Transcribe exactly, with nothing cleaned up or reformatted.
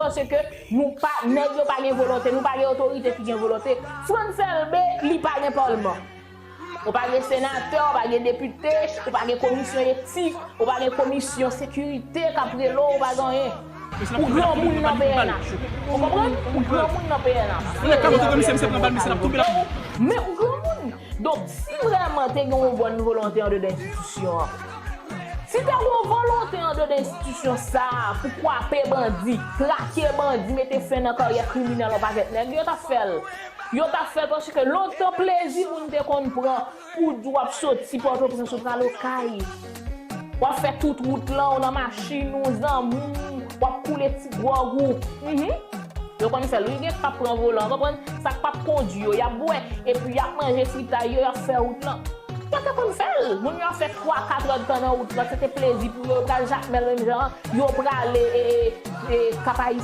Paske nou pa, nèg yo pa gen volonte, nou pa gen otorite ki gen volonte. Frantz Elbé, li pa gen palman. Ou pa gen senatè, ou pa gen depite, ou pa gen komisyon etik, ou pa gen komisyon sekirite k ap rele w, ou pa gen anyen. Ou granmoun nan P N H. Ou konprann? Ou granmoun nan P N H. Men ou granmoun. Donk, si vrèman te gen yon bòn volonte andedan enstitisyon an, si te gen yon volonte andedan enstitisyon sa a pou kwape bandi, trake bandi, mete fen nan karyè kriminèl yon pakèt nèg, yo t ap fè l. Yo t ap fè l paske lontan plezi moun te konn pran pou di w ap soti Pòtoprens ou pral Okay. W ap fè tout wout lan, ou nan machin ou, zanmi w, w ap koule ti gwòg ou. Mhm. Yo konn fè l wi, gen k p ap pran volan, konprann? Sa k p ap kondui yo, y ap bwè, epi y ap manje fritay yo, y ap fè wout lan. Yo te konn fè l. Moun yo ap fè twa, kat èdtan nan wout lan, se te plezi pou yo, yo pral Jakmèl menm jan an, yo prale e, e, e, Kap Ayisyen.